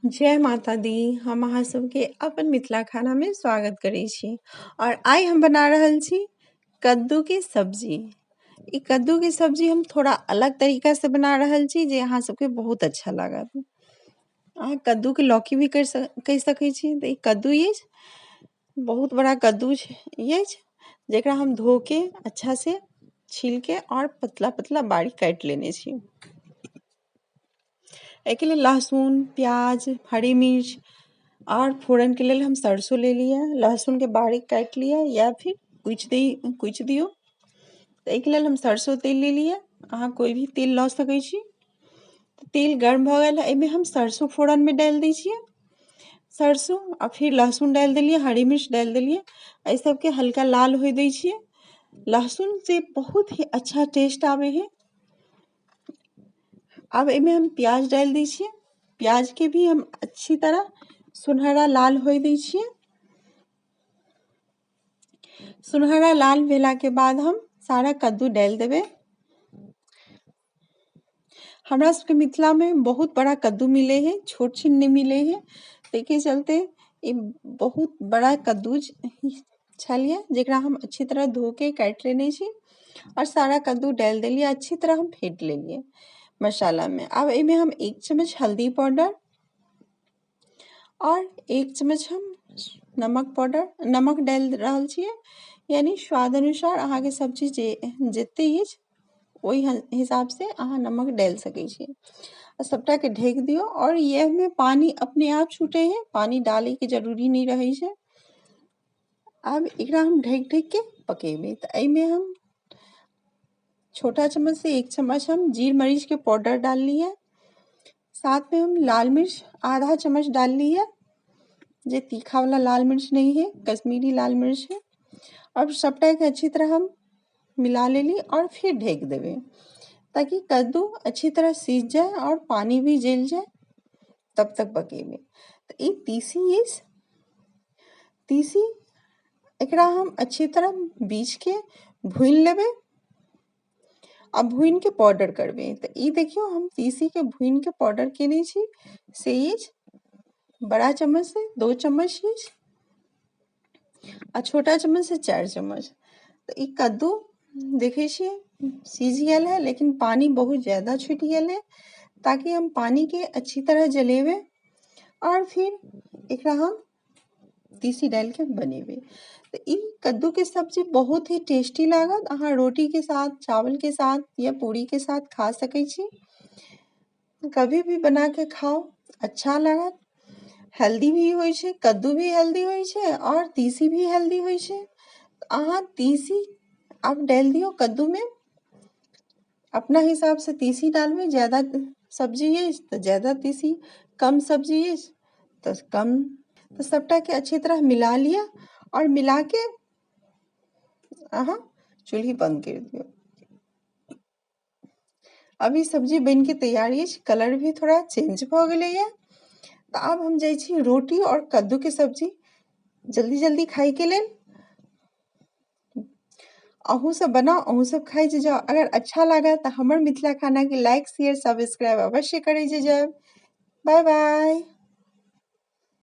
जय माता दी। हम अहाँ सबके अपन मिथिला खानामे स्वागत करै छी। और आइ हम बना रहल छी कद्दूके सब्जी। ई कद्दूके सब्जी हम थोड़ा अलग तरीकासँ बना रहल छी जे अहाँ सबके बहुत अच्छा लागत। अहाँ कद्दूके लौकी भी कहि सकै छी। तऽ ई कद्दू अछि, बहुत बड़ा कद्दू अछि जकरा हम धोके अच्छासँ छीलके और पतला पतला बारीक काटि लेने छी। एहिके लेल लहसुन, प्याज, हरी मिर्च और फोरनके लेल हम सरसों ले लिअ। लहसुनके बारीक काटि लिअ या फिर कुचि दियौ। तऽ एहिके लेल हम सरसों तेल ले लिअ, अहाँ कोइ भी तेल लऽ सकै छी। तेल गर्म भऽ गेल है, एहिमे हम सरसों फोरनमे डालि दै छियै सरसों, आ फिर लहसुन डालि देलियै, हरी मिर्च डालि देलियै। एहि सबके हल्का लाल होइ दै छियै। लहसुन से बहुत ही अच्छा टेस्ट आबै है। आब एहिमे हम प्याज डालि दै छियै। प्याजके भी हम अच्छी तरह सुनहरा लाल होइ दै छियै। सुनहरा लाल भेलाके बाद हम सारा कद्दू डालि देबै। हमरा सबके मिथिलामे बहुत बड़ा कद्दू मिलै है, छोट छिन नहि मिलै है। ताहिके चलते ई बहुत बड़ा कद्दू छलियै जकरा हम अच्छी तरह धोके काटि लेने छी और सारा कद्दू डालि देलियै। अच्छी तरह हम फेंट लेलियै मसालामे। आब एहिमे हम 1 चम्मच हल्दी पाउडर और 1 चम्मच हम नमक पाउडर नमक डालि रहल छियै। यानी स्वाद अनुसार अहाँके सब्जी जे जते अछि ओहि हिसाबसँ अहाँ नमक डालि सकै छी। आ सबटाके ढकि दियौ और इएहमे पानि अपने आप छूटै है, पानि डालैके जरूरी नहि रहै छै। आब एकरा हम ढकि ढकि के पकेबै। तऽ एहिमे हम छोटा चम्मच से 1 चम्मच हम जीर मरीचके पाउडर डाललियै। साथमे हम लाल मिर्च आधा चम्मच डाललियै, जे तीखा वाला लाल मिर्च नहीं है, कश्मीरी लाल मिर्च है। और सबटाके अच्छी तरह हम मिला लेली और फिर ढकि देबै ताकि कद्दू अच्छी तरह सीझ जाए और पानी भी जलि जाए, तब तक पकेबै। तऽ ई तीसी अछि, तीसी एकरा हम अच्छी तरह बीछके भूनि लेबै आ भूनिके पाउडर करबै। तऽ ई देखियौ हम तीसीके भूनिके पाउडर केने छी, से अछि बड़ा चम्मच से 2 चम्मच अछि आ छोटा चम्मच से 4 चम्मच। तऽ ई कद्दू देखै छियै सीझ गेल है, लेकिन पानी बहुत ज़्यादा छुटि गेल है, ताकि हम पानीके अच्छी तरह जलेबै और फिर एकरा हम तीसी डालिके बनेबै। तऽ ई कद्दूके सब्जी बहुत ही टेस्टी लागत। अहाँ रोटीके साथ, चावलके साथ या पूरीके साथ खा सकै छी। कभी भी बनाके खाउ, अच्छा लागत। हेल्दी भी होइ छै, कद्दू भी हेल्दी होइ छै और तीसी भी हेल्दी होइ छै। अहाँ तीसी आब डालि दियौ कद्दूमे, अपना हिसाबसँ तीसी डालबै। ज़्यादा सब्जी अछि तऽ ज़्यादा तीसी, कम सब्जी अछि तऽ कम। तऽ सबटाके अच्छी तरह मिला लिअ और मिलाके अहाँ चूल्ही बंद करि दियौ। अभी सब्जी बनिके तैयार अछि, कलर भी थोड़ा चेंज भऽ गेलैए। तऽ आब हम जाइ छी रोटी और कद्दूके सब्जी जल्दी जल्दी खाइके लेल। अहूँ सब बनाउ, अहूँ सब खाइ जे जाउ। अगर अच्छा लागत तऽ हमर मिथिला खानाके लाइक, शेयर, सब्सक्राइब अवश्य करै जे जायब। Bye bye.